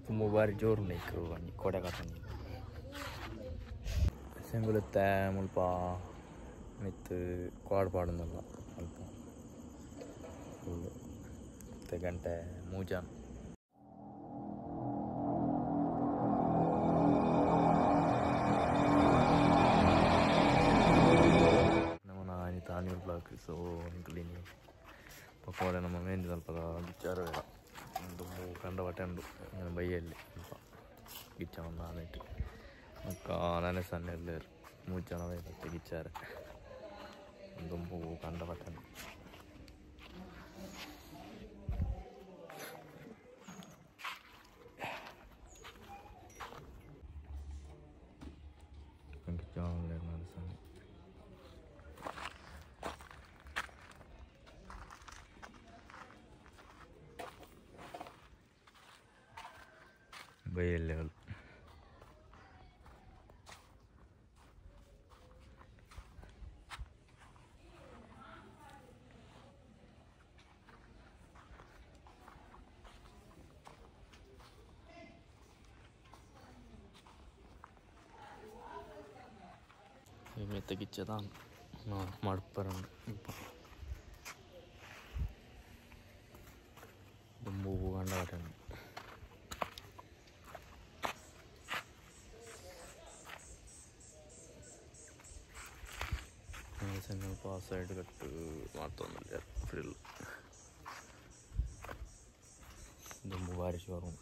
ತುಂಬ ಬಾರಿ ಜೋರು ಉಂಡು ಒಂಜಿ ಕೋಡೆ ಕಾತೊಂದು ಸೆಂಗುಲತ್ತೆ ಮುಲ್ಪ ಮಿತ್ತ್ ಕೋಡ್ ಪಾಡೊಂದುಲ್ಲ ಅಲ್ಪ ಫುಲ್ಲು ಇತ್ತೆ ಗಂಟೆ ಮೂಜಾನ್ ನಮನ ಇನಿತ ಆನ್ಯುವಲ್ ಬ್ಲಾಗ್. ಸೊ ಎಂಕುಲು ಪಕೋಡೆ ನಮ್ಮ ಮೇನ್ ಸ್ವಲ್ಪದ ಗಿಚ್ಚಾರ ದುಂಬು ಕಂಡ ಬಟ್ಟೆ ಉಂಡು ಬೈಯಲ್ಲಿ ಸ್ವಲ್ಪ ಗಿಚ್ಚ ಒಂದು ಆನೆಟ್ ಬೊಕ್ಕ ನನೆ ಸಣ್ಣ ಎಲ್ಲೇರು ಮೂಜಿ ಜನ ಬತ್ತೆ ಗಿಚ್ಚಾರೆ ದುಂಬು ಕಂಡ ಬಟ್ಟೆ ಉಂಡು. ಗಿಚ್ಚ ಸಣ್ಣ ಬೈಯಲ್ಲಿ ಮೆತ್ತ ಗಿಚ್ಚದ ಮಡ್ಪರ ದುಂಬು ಗಂಡ ಬಟ್ಟೆ. ಸ್ವಲ್ಪ ಸೈಡ್ ಕಟ್ಟು ಮಾಡ್ತೊಂದುಲ್ಲೆರ್ ಫ್ರಿಲ್ ದುಂಬು ಬಾರಿ ಶೋರ್ ಉಂಡು.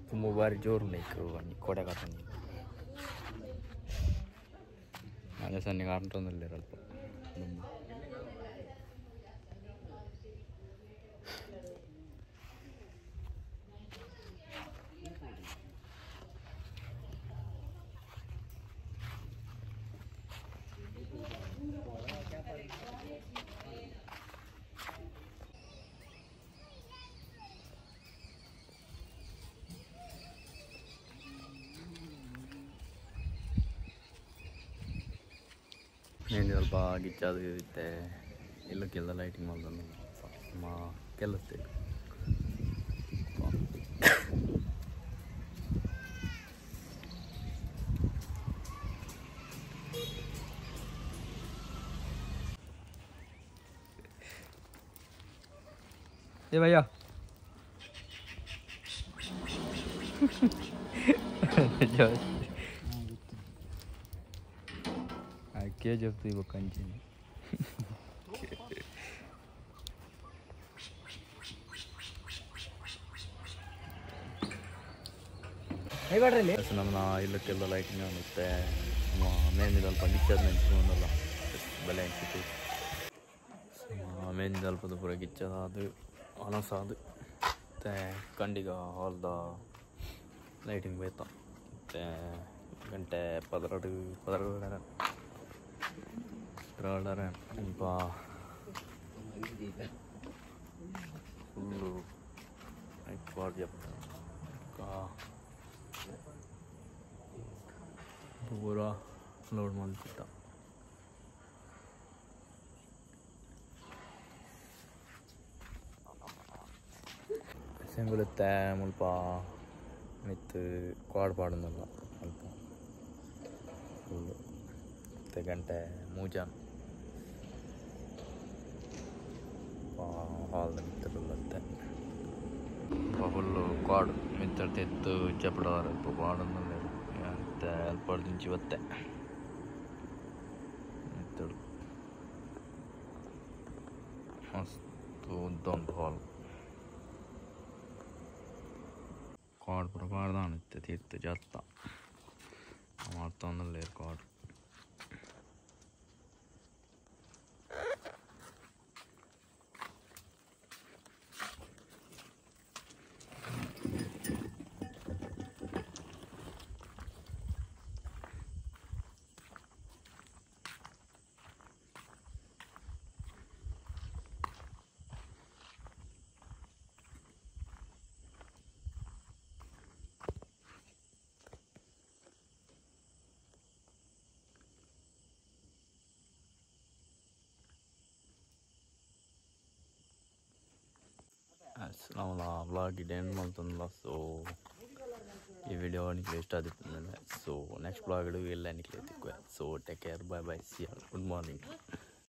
ದುಂಬು ಬಾರಿ ಜೋರು ಉಂಡು ಒಂಜಿ ಕೋಡೆ ಕಾತೊಂದು ಅದೇ ಸಣ್ಣ ಕಾಂಟೊಂದುಲ್ಲೆರ್ ಅಲ್ಪ ದುಂಬು. నేను ಸ್ವಲ್ಪ ಗಿಚ್ಚಾದು ಇತ್ತೆ ಇಲ್ಲಕ್ಕೆಲ್ಲ ಲೈಟಿಂಗ್ ಮಲ್ತೊಂದು ನಮ್ಮ ಕೆಲಸ. ए भैया के जब तू कंची ನಮ್ಮ ಇಲ್ಲಕ್ಕೆಲ್ಲ ಲೈಟಿಂಗ್ ಮತ್ತೆ ಮೇನ್ ಸ್ವಲ್ಪ ಗಿಚ್ಚದ ನೆಂಚಿಕೊಂಡಲ್ಲ ಬಲೆ ಅನ್ಸಿತ್ತು. ಮೇನ್ ಸ್ವಲ್ಪದ ಪೂರ ಗಿಚ್ಚದ ಅದು ಅನಸಾದು ಮತ್ತು ಕಂಡಿಗ ಹಾಲ್ದ ಲೈಟಿಂಗ್ ಬೇತ ಮತ್ತು ಗಂಟೆ ಪದರಡು ಪದರಡು ಸ್ವಲ್ಪ ಫುಲ್ಲು ಪೂರ ಲೋಡ್ ಮಲ್ತಿತ್ತ. ಸೆಂಗುಲತ್ತೆ ಮುಲ್ಪ ಮಿತ್ತ್ ಕೋಡ್ ಪಾಡೊಂದುಲ್ಲ ಅಲ್ಪ ಫುಲ್ಲು ಇತ್ತೆ ಗಂಟೆ ಮೂಜಾನ್ ಹಾಲ್ದ ಮಿತ್ತುಲ್ಲತ್ತೆ ಫುಲ್ಲು ಕಾಡು ಮಿತ್ತರ್ ತೆತ್ತು ಚಪಡಾರ ಅಲ್ಪ ಪಾಡೊಂದುಲ್ಲೆರ್ ಇತ್ತೆ ಅಲ್ಪಡ್ದಿಂಚಿ ಬತ್ತೆ ಮಿತ್ತಡು ಮಸ್ತ್ ಉದ್ದ ಉಂಡು ಹಾಲ್ ಕಾಡು ಪೂರ ಪಾಡ್ದಾನ ಇತ್ತೆ ತೀರ್ಥ ಜತ್ತ ಮಾಡ್ತೊಂದುಲ್ಲೆರ್ ಕಾಡು. ನಮಲ ವ್ಲಾಗ್ ಎಂಡ್ ಮಲ್ತೊಂದುಲ್ಲ. ಸೊ ಈ ವಿಡಿಯೋ ನಿಕ್ಲೆ ಇಷ್ಟ ಆದಿತ್ತಂದ್ರೆ, ಸೊ ನೆಕ್ಸ್ಟ್ ವ್ಲಾಗ್ ಇಲ್ಲ ನಿಕ್ಲೆ ತಿಕ್ಕುವೆ. So take care, bye bye, see, good morning.